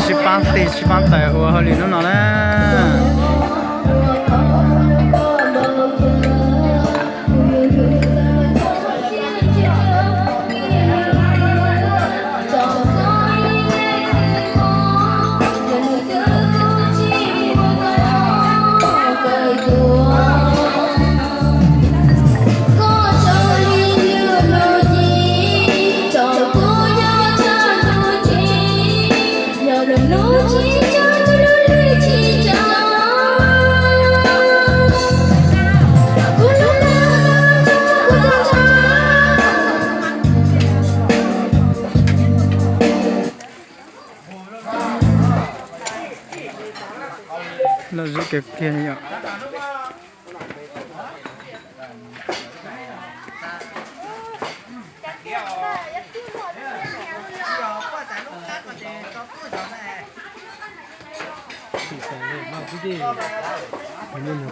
Sib pab tig sib pab taws ua hauj lwm hnub no na. Lom zem kawg kiag yom. Nyob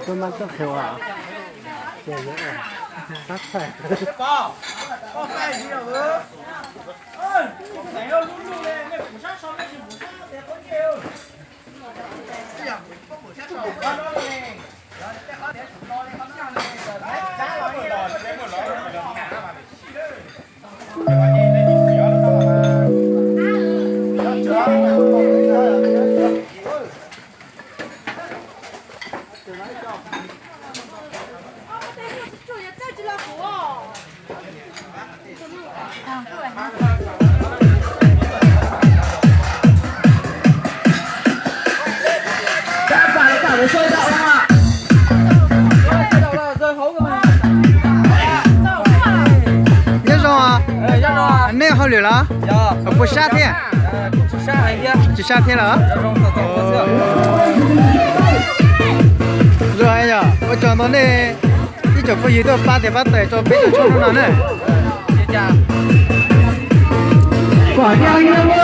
zoo, nej hauj lwm los? Puas sab thiab? Tsis sab thiab los? Zoo yom, ua tsaug ntau nej ib tsoom phooj ywg tuaj pab tes pab taws rau peb cov tshuaj hnub no na.